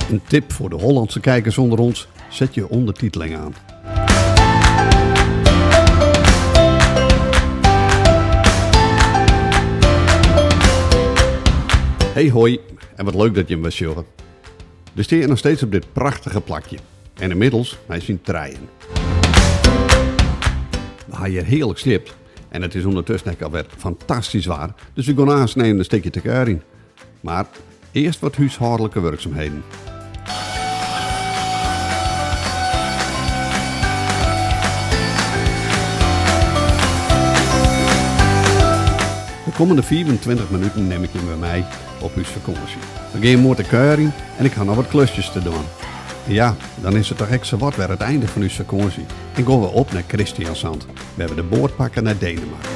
Een tip voor de Hollandse kijkers onder ons, zet je ondertiteling aan. Hey hoi, en wat leuk dat je me sjogge. We staan nog steeds op dit prachtige plakje. En inmiddels mei syn trijen. We ha hjir hearlik sliept en it is ûndertusken ek alwer fantastysk waar, dus we gean aanst even in stikje te kuierjen. Mar earst wat húshâldlike wurksumheden. De kommende 25 minuten nim ik jim wer mei op ús fakânsje. We gean moai te kuierjen en ik ha noch wat klusjes te dwaan. En ja, dan is it toch ek sawat wer it einde fan ús fakânsje en gean we op nei Kristiansand, wêr we de boat pakke nei Denemarken.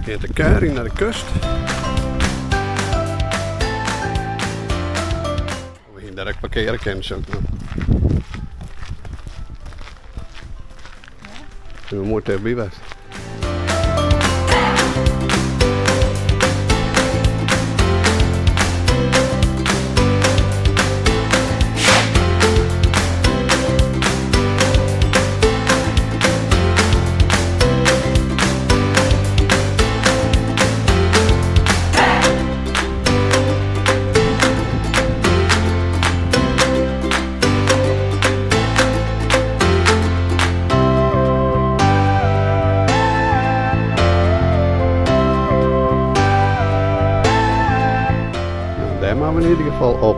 Gean te kuierjen nei de kust. We hiene dêr ek parkeare kinnen, sjoch ik no. Binne we moai tichtby west. Nou, dêr moatte we yn ieder gefal op.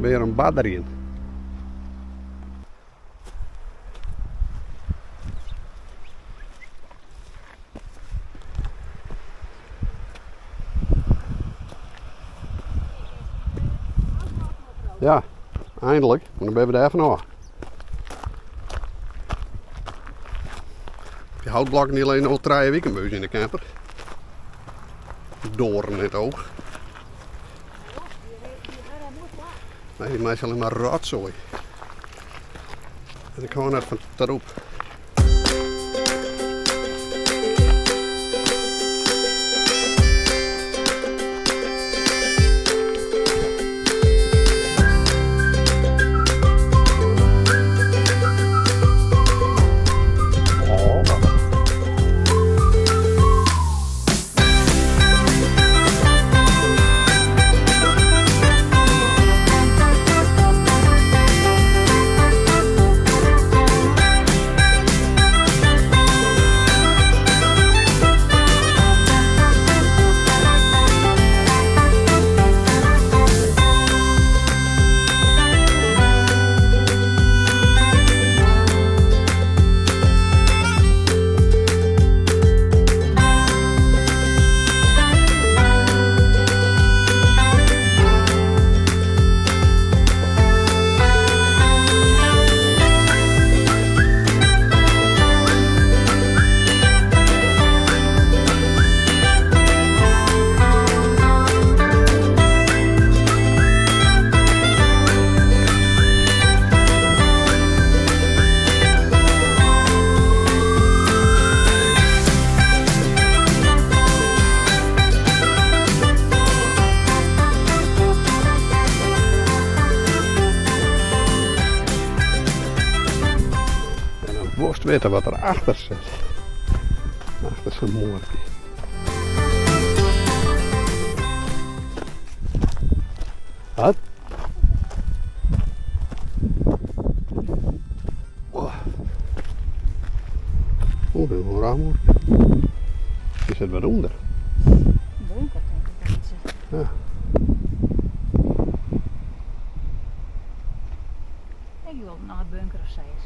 Wer in badderjen. Ja, eindelijk. Maar dan binne we dêr fanôf. Die houtblokken die lizze al trije wiken by ús yn de camper. Doarn yn it oach. Nee, dy meitsje allinne mar rotsoai. En ik hâld net fan troep. En dan wolst witte wat der achter sit. Achter sa'n muorke. Wat? Oh, dat is wol in raar muorke. Der sit wat ûnder. Bunker, tink ik dat it sit. Ja. Ik wil noch in bunker of sa is.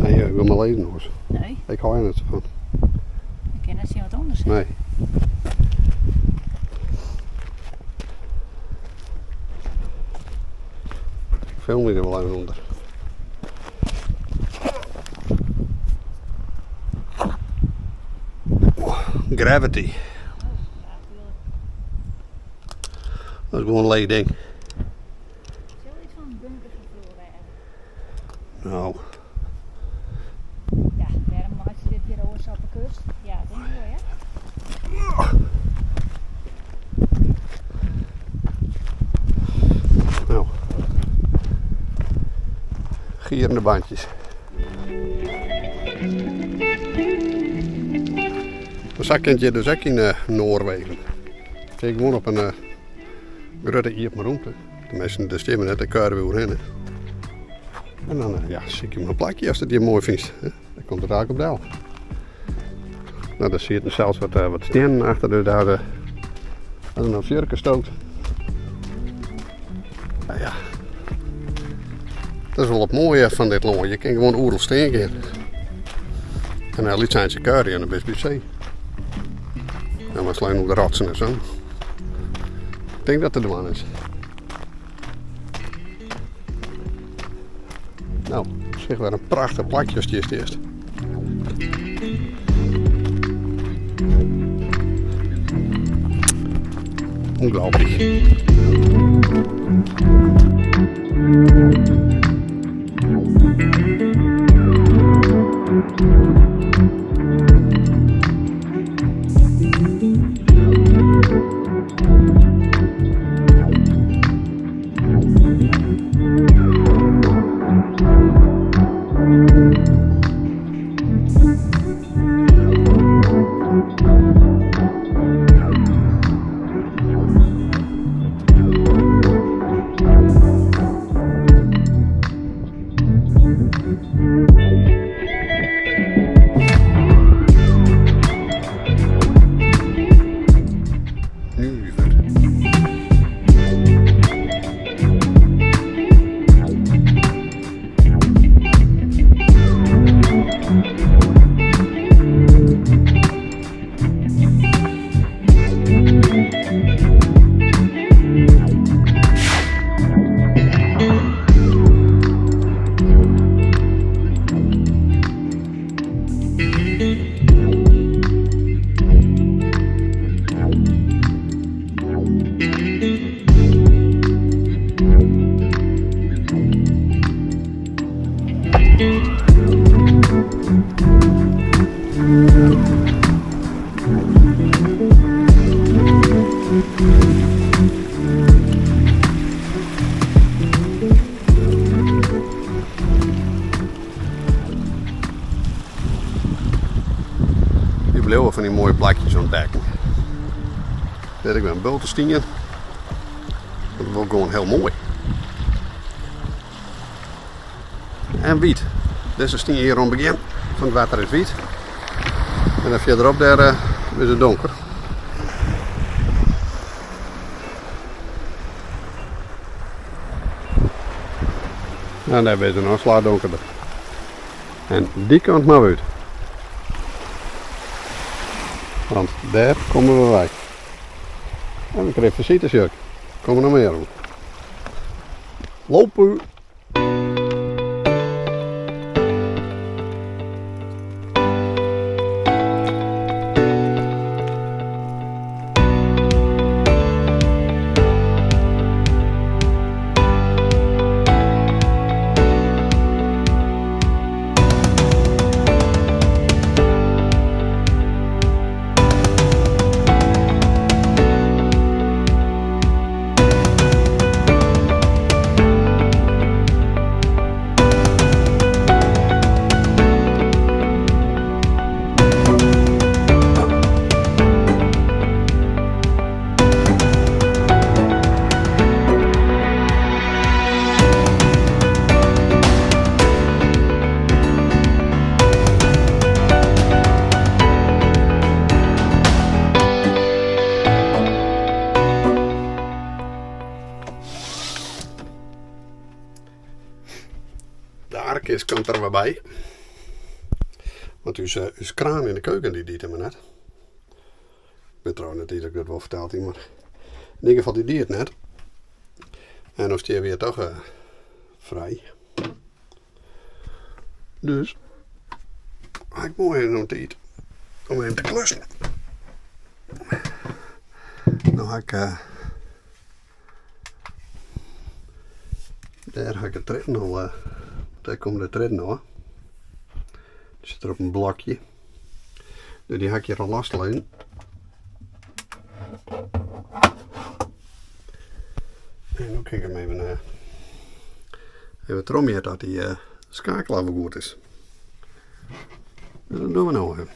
Nee, ik wil mar lizzen oars. Nee. Ik hou er net sa fan. Ik kin net sjen wat ûnder sit. Nee. Ik filmje der wol even ûnder. Gravity. Dat is gewoan in leech ding. Sil iets fan in bunker fan froeger wêze? No. Ja, wêrom meitsje dit hjir oars op de kust? Ja, dat is moai, hè? No. Gierende bandjes. Mar sa kin it hjir dus ek yn Noarwegen. Stean gewoan op in grutte iepen rûmte. Teminsten, dêr stean we net, dêr kuierje we oerhinne. En dan ja, sykje mar in plakje ast it hjir moai fynst. Dêr komt it eigentlik op del. No, der sieten sels wat stiennen achter, dus dêr ha se noch fjurke stookt. Nou ja, dat is wol it moaie fan dit lân. Je kinne gewoan oeral stean gean. En in lyts eintsje kuierje en dan bist by see. En dan slein oer de rotsen en sa. Ik tink dat it te dwaan is. No, op sich wer in prachtich plakje ast hjir steast. Unglaublich. Nuver. Wy bliuwe fan dy moaie plakjes ûntdekken. Dêr ek wer in bulte stien. Dat wol gewoan hiel moai. En wyt. Dizze stien hjir oan it begjin fan it wetter is wyt. En dan fierderop dêr is it donker. En dêr binne se noch in slach donkerder. En dy kant mar út. Want dêr komme we wei. En we krije fisite, Sjirk. Komme noch mear oan. Lopen! Kist komt der wer by. Want ús, eh, ús kraan yn de keuken dy die it mar net. Ik wit trouwens net of ik dat wol ferteld hie, mar yn ieder gefal dy die it net. En no stean we hjir toch eh, frij. Dus ha ik moai even oan tiid om even te klussen. No ha ik eh, dêr ha ik de triedden al, eh, dêr komme de triedden ôf. Dy sit der op in blokje. Dus dy ha ik hjir al loslein. En no kin ik him even, eh, even trochmjitte dat dy eh, skakelaar wol goed is. Dus dat dogge we no even.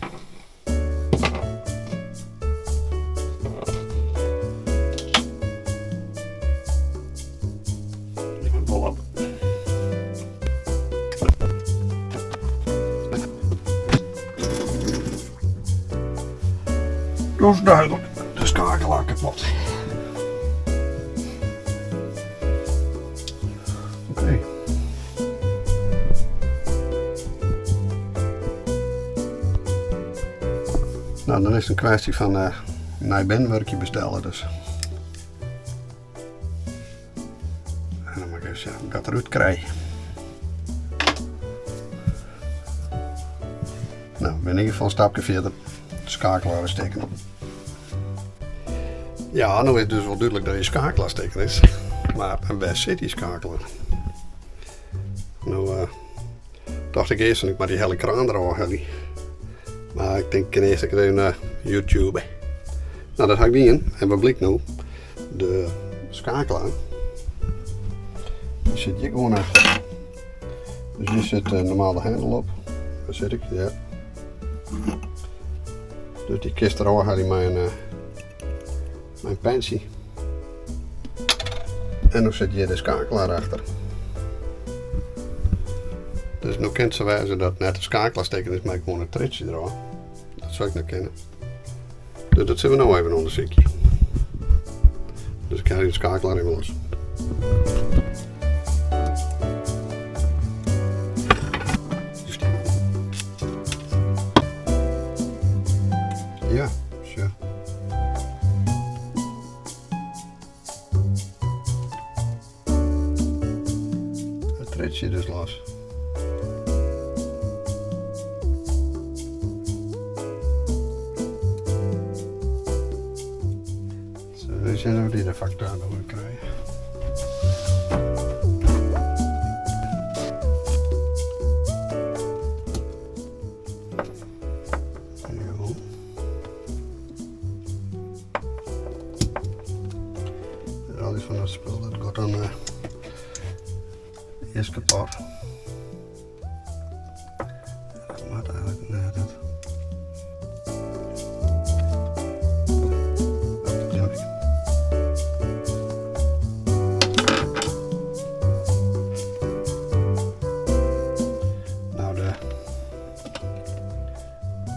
Dat is duidelijk, de skakelaar kapot. Oké. Nou, dan is it in kwestje fan uh, nij binnenwurkje bestelle dus. En dan moat ik even sjen of ik dat derút krij. Nou, ik bin yn ieder gefal in stapke fierder. De skakelaar is stikken. Ja, no is it dus wol dúdlik dat dy skakelaar stikken is. Mar wêr sit dy skakelaar? No uh, tocht ik earst ik moat dy hiele kraan derôf helje. Mar ik tink, ik kin earst ek even uh, YouTube. Nou, dat ha ik dien. En wat blykt no? De skakelaar dy sit hjir gewoan achter. Dus hjir sit de normale hendel op. Dêr sit ik, ja. Dus dy kinst derôf helje mei in, mei in pentsje. En dan sit hjir de skakelaar achter. Dus no kin it sa wêze dat net de skakelaar stikken is, mar gewoan it triedsje derôf. Dat soe ek noch kinne. Dus dat sille we no even ûndersykje. Dus ik helje de skakelaar even los. Ja, sjoch. It triedsje dus los. Zo, we sjen oft dy de faktuer noch wer krije. Al fan dat spul dat giet dan uh, earst kapot. Dat moat eigentlik net. Dat. Nou, de,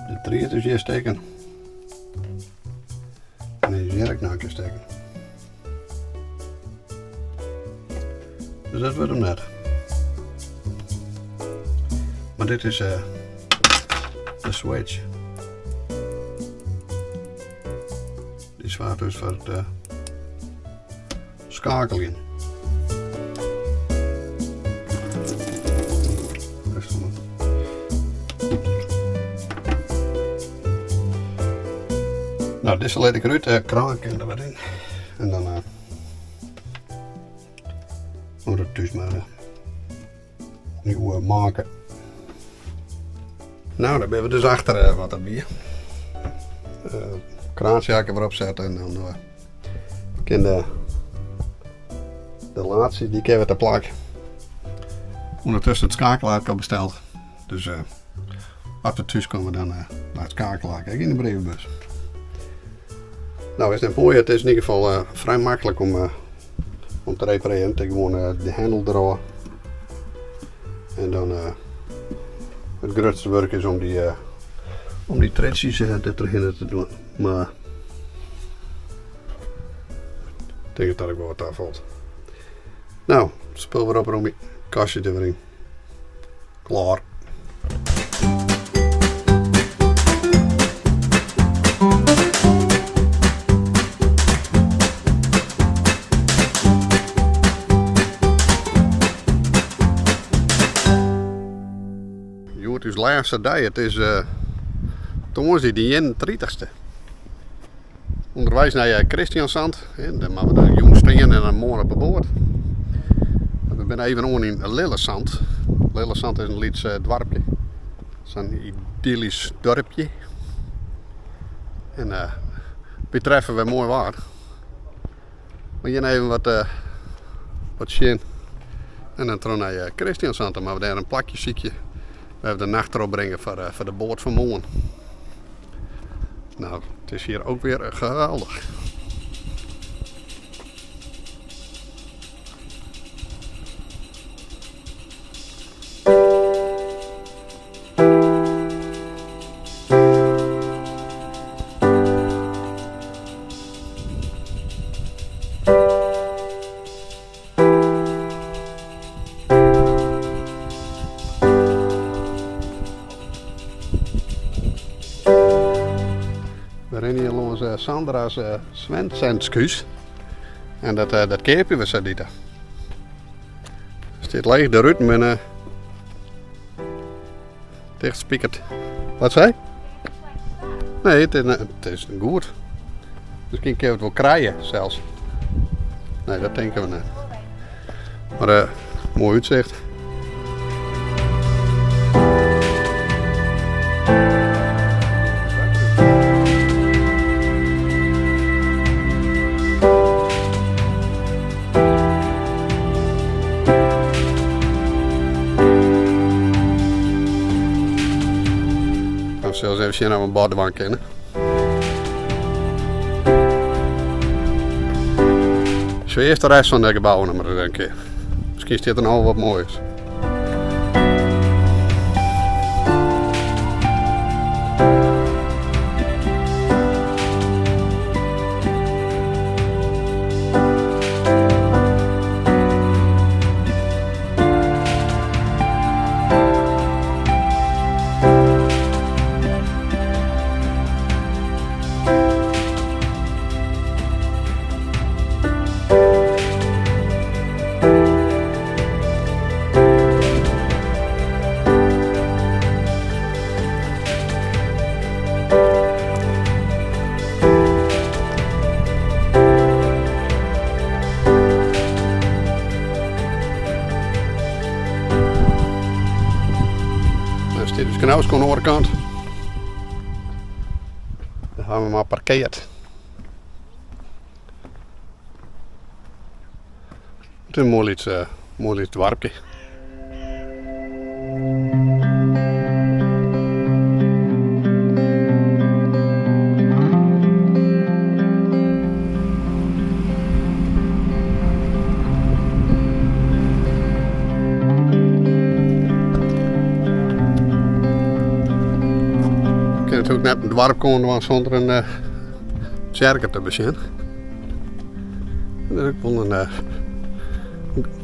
de tried is hjir stikken. En is hjir ek noch in kear stikken. Dus dat wurdt him net. Mar dit is uh, de switch. Dy soarget dus foar it uh, skeakeljen. Nou, dizze lit ik derút, de kraan kin der wer yn. En dan uh, moet it thús mar uh, nieuw maken. Nou, dan binne we dus achter wat dat wie. Uh, kraantsje ha ik der wer op set en dan uh, kin de, de laatste dy kin wer te plak. Ûndertusken it skakelaar al besteld. Dus uh, as we thús komme dan uh, leit it skakelaar ek yn de brievenbus. Nou, is it moai. It is yn ieder gefal uh, frij maklik om, uh, om te reparearjen. It is gewoan uh, de hendel derôf. En dan uh, it grutste wurk is om dy, uh, om dy triedsjes uh, der trochhinne te dwaan. Mar ik tink dat it ek wol wat tafalt. Nou, spul wer opromje, kastje der wer yn. Klaar. Hjoed ús lêste dei, it is tongersdei de ienentritichste. Underweis nei Kristiansand, dêr moatte we de jûn stean en dan moarn op 'e boat. We binne even oan yn Lillesand. Lillesand is in lyts doarpje, sa'n idyllysk dorpje. En wy treffe wer moai waar. We gean even wat sjen en dan troch nei Kristiansand. Dan moatte we dêr in plakje sykje wêr't we de nacht trochbringe foar de boat fan moarn. Nou, it is hjir ook wer geweldich. We rinne hjir lâns Sandra's Svensenskhuus en dat dat keapje we sa dita. Stiet leech, de ruten binne tichtspikerd. Wat sei? Nee, it is goed. Miskien kinne we it wol krije sels. Nee, dat tinke we net. Mar moai útsicht. Dan sille se even sjen of we in bod dwaan kinne. Sjoch earst de rest fan de gebouwen noch mar ris in kear. Miskien stiet der noch wat moais. Dêr stiet ús knauske oan de oare kant. Dêr hawwe we mar parkeard. It is in moai lyts, moai lyts doarpke. Ik kin natuerlik net in doarp komme dwaan sûnder in tsjerke te besjen. Dat is ek wol in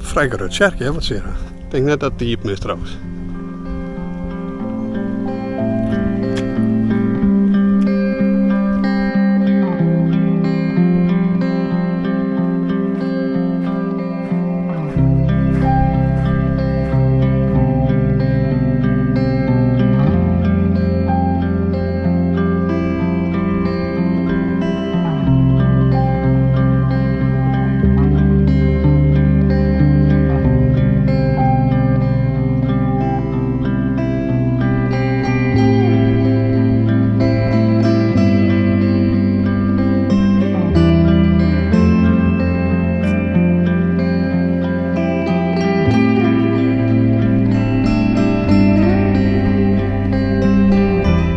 frij grut tsjerkje, wat sis. Ik tink net dat it iepen is trouwens.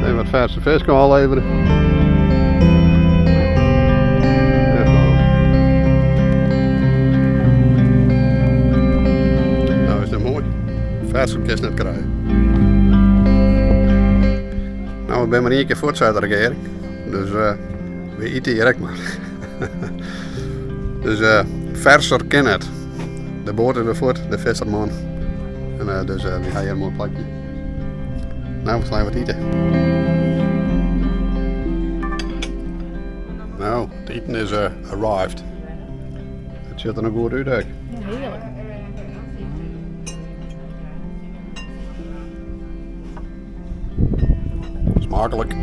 Even wat ferse fisk ôflevere. Nou is dat moai. Ferser kinst net krije. Nou, we binne mar ien kear fuort, sei de regearing. Dus we ite hjir ek mar. Dus ferser kin net. De boat is wer fuort, de fisserman. En dus wy ha hjir in moai plakje. No, we slaan wat ite. No, it iten is arrived. It sjocht der noch goed út ek. Ja, hearlik. Smaaklik.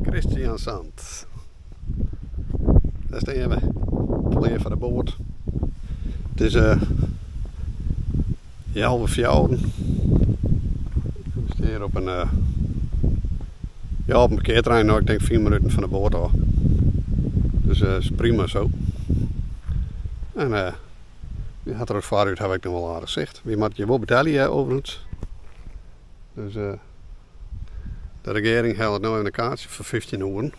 Kristiansand. Dêr stean we, klear foar de boat. It is healwei fjouweren. We stean hjir op in, ja, op in parkearterrein, no ik tink fiif minuten fan de boat ôf. Dus is prima sa. En wy ha der foarút ha ik noch wol aardich sicht. Wy moatte hjir wol betelje overigens. Dus de regearing hellet no even in kaartsje foar 15 oeren.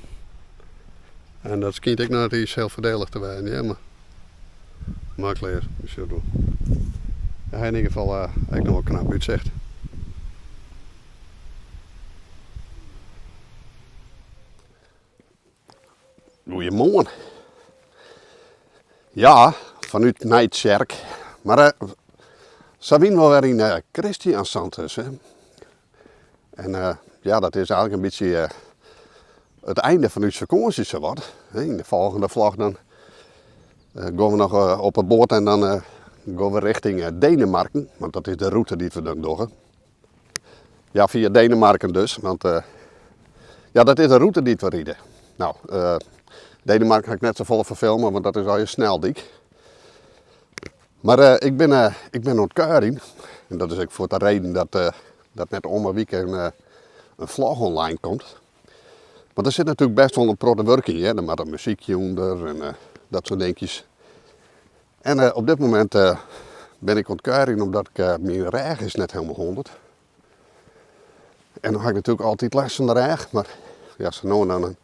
En dat skynt ek noch net iens hiel foardielich te wêzen, hear, mar mar klear, we sjogge wol. Hy hat yn ieder gefal ek noch wol knap útsicht. Goeiemoarn. Ja, fanút Nijtsjerk. Mar uh, sa wiene we wer yn uh, Kristiansand dus. Hè. En uh, ja, dat is eigentlik in bytsje it einde fan ús fakânsje sawat. Yn de folgjende vlog dan gean we noch op 'e boat en dan gean we richting Denemarken, want dat is de rûte dy't we dan dogge. Ja, fia Denemarken dus, want ja, dat is de rûte dy't we ride. No, Denemarken ha ik net safolle ferfilme, want dat is allegear sneldyk. Mar ik bin, ik bin oan it kuierjen en dat is ek fuort de reden dat, dat net om 'e wike in, in vlog online komt. Want der sit natuerlik bêst wol in protte wurk yn, hear. Der moat in muzykje ûnder en dat soart dinkjes. En op dit momint bin ik oan it kuierjen omdat ik, myn rêch is net hielendal hûndert. En dan ha ik natuerlik altyd lêst fan de rêch, mar ja, sa no en dan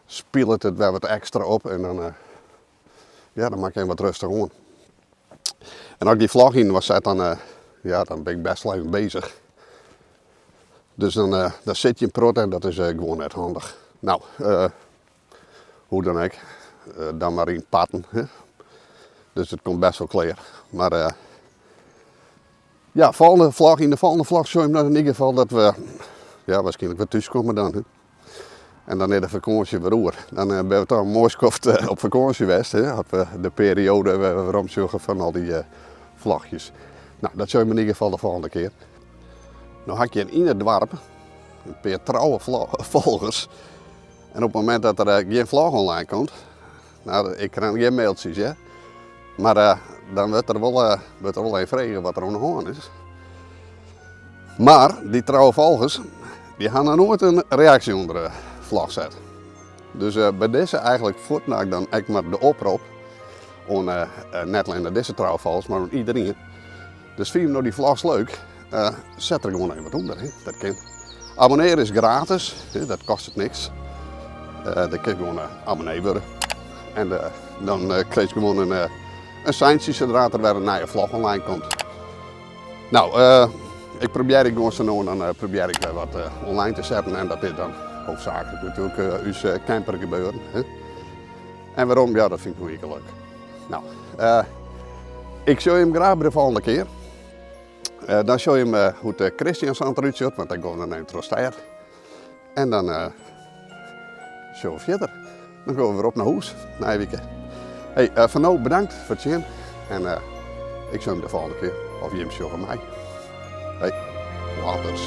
spilet it wer wat ekstra op en dan, ja, dan moat ik even wat rêstich oan. En as ik dy vlog yn wat set, dan, ja, dan bin ik bêst wol even bezich. Dus dan, dan sit je in protte en dat is gewoan net handich. No, hoe dan ek, dan mar yn parten. Hè. Dus it komt bêst wol klear. Mar ja, folgjende vlog, yn de folgjende vlog sjoch je dan yn ieder gefal dat we ja, waarskynlik wer thús komme dan. Hè. En dan is de fakânsje wer oer. Dan binne we toch in moai skoft op fakânsje west. Hè? Op de perioade wêr't we werom sjogge fan al dy vlogjes. No, dat sjoch je yn ieder gefal de folgjende kear. No ha ik hjir yn it doarp in pear trouwe folgers. En op it momint dat der gjin vlog online komt, no, ik krij gjin mailtsjes, hear. Mar dan wurdt der wol, wurdt der wol even frege wat der oan de hân is. Mar dy trouwe folgers, dy ha noch noait in reaksje ûnder de vlog set. Dus by dizze eigentlik fuortnaak dan ek mar de oprop oan net allinne dizze trouwe folgers, mar oan iederien. Dus fyn je no dy vlogs leuk, set der gewoan even wat ûnder, hè. Dat kin. Abonnearje is gratis, hè, dat kostet niks. Dan kin je gewoan abonnee wurde. En dan krijg je gewoan in seintsje sadree't der wer in nije vlog online komt. No, ik probearje gewoan sa no en dan probearje ik wer wat online te setten. En dat is dan hoofdzakelijk natuerlik ús camper gebeuren. Hè. En wêrom? Ja, dat fyn ik wol hiel leuk. No, ik sjoch jim graach by de folgjende kear. Dan sjoch jim hoe't de Kristiansand derút sjocht, want dan gean we dan even troch stêd. En dan sjogge we fierder. Dan gean we wer op nei hûs, nije wike. Hey, foar no bedankt foar it sjen. En ik sjoch jim de folgjende kear. Of jim sjogge my. Hey, laters.